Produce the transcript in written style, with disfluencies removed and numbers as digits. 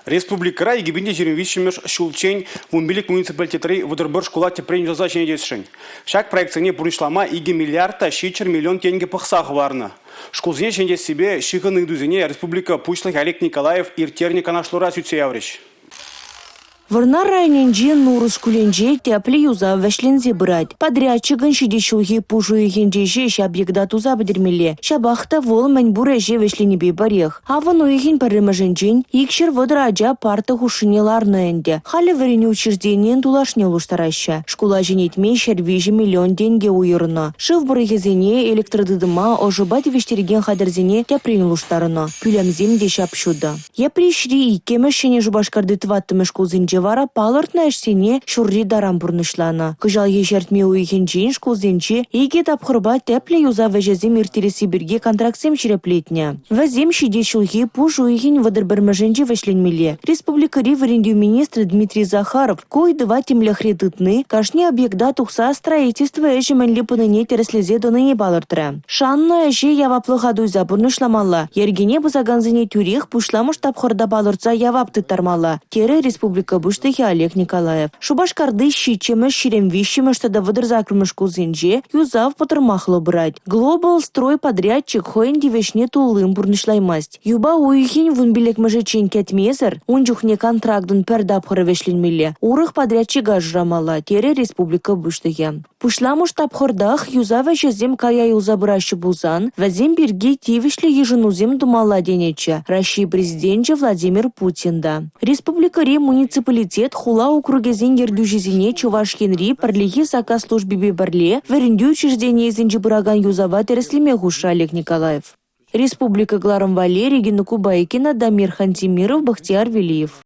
Республикӑра 2023-мӗш ҫулччен 15 муниципалитетри 31 шкула тӗпрен юсаса ҫӗнетесшӗн. Ҫак проектсене пурнӑҫлама 2 миллиард та 700 миллион тенкӗ пӑхса хӑварнӑ. Шкулсене ҫӗнетессипе ҫыхӑннӑ ыйтусене республика Пуҫлӑхӗ Олег Николаев ирттернӗ канашлура сӳтсе яврӗҫ. Вӑрнар районӗнчи Нурӑс шкулӗнче тӗплӗ юсав вӗҫленсе пырать. Подрядчикӑн ҫитес ҫулхи пуш уйӑхӗнче ҫеҫ объекта туса пӗтермелле. Ҫапах та вӑл мӗн пур ӗҫе вӗҫленипе пӗрех. Авӑн уйӑхӗн пӗрремӗшӗнчен 230 ача парта хушшине ларнӑ ӗнтӗ. Халӗ вӗренӳ учрежденийӗн тулашне улӑштараҫҫӗ. Шкула ҫӗнетме 103 миллион тенкӗ уйӑрнӑ. Шыв пӑрӑхӗсене, электротытӑма, ӑшӑпа тивӗҫтерекен хатӗрсене тӗпрен улӑштарнӑ. Пӳлӗмсем те ҫап-ҫутӑ. Йӗпреҫри иккӗмӗш, Ҫӗнӗ Шупашкарти тӑваттӑмӗш шкулсенче вара палӑртнӑ ӗҫсене ҫурри таран пурнӑҫланӑ. Кӑҫалхи ҫӗртме уйӑхӗнчен шкулсенче икӗ тапхӑрпа тӗплӗ юсав ӗҫӗсем ирттересси пирки контрактсем ҫирӗплетнӗ. Вӗсем ҫитес ҫулхи пуш уйӑхӗн 31-мӗшӗнче вӗҫленмелле. Республикӑри вӗрентӳ министрӗ Дмитрий Захаров ку ыйтӑва тимлӗхре тытни, кашни объекта тухса строительство ӗҫӗ мӗнле пынине тӗрӗслесе тӑнине палӑртрӗ. Шаннӑ ӗҫе яваплӑха туйса пурнӑҫламалла, йӗркене пӑсакансене тӳрех пуҫламӑш тапхӑрта палӑртса явап тыттармалла, терӗ республика Пуҫлӑхӗ Олег Николаев. Шупашкарти 7-мӗш, 23-мӗш тата 38-мӗш шкулсенче юсав пӑтӑрмахлӑ пырать. «Глобал строй» подрядчик хӑйӗн тивӗҫне туллин пурнӑҫлаймасть. Юпа уйӑхӗн 15-мӗшӗччен кӗтмесӗр, ун чухне контрактӑн пӗр тапхӑрӗ вӗҫленмелле, урӑх подрядчика шырамалла, терӗ республика Пуҫлӑхӗ. Пуҫламӑш тапхӑртах юсав ӗҫӗсем кая юлса пыраҫҫӗ пулсан, вӗсем пирки тивӗҫлӗ йышӑнусем тумалла тенӗччӗ Раҫҫей Президенчӗ Владимир Путин та. Республикӑри муниципалитет хула округӗсен ертӳҫисене Чӑваш Енри пӗрлехи саккас службипе пӗрле вӗрентӳ учрежденийӗсенче пыракан юсава тӗрӗслеме хушрӗ Олег Николаев. Республика кӑларӑм валли Регина Кубайкина, Дамир Хантимиров, Бахтияр Велиев.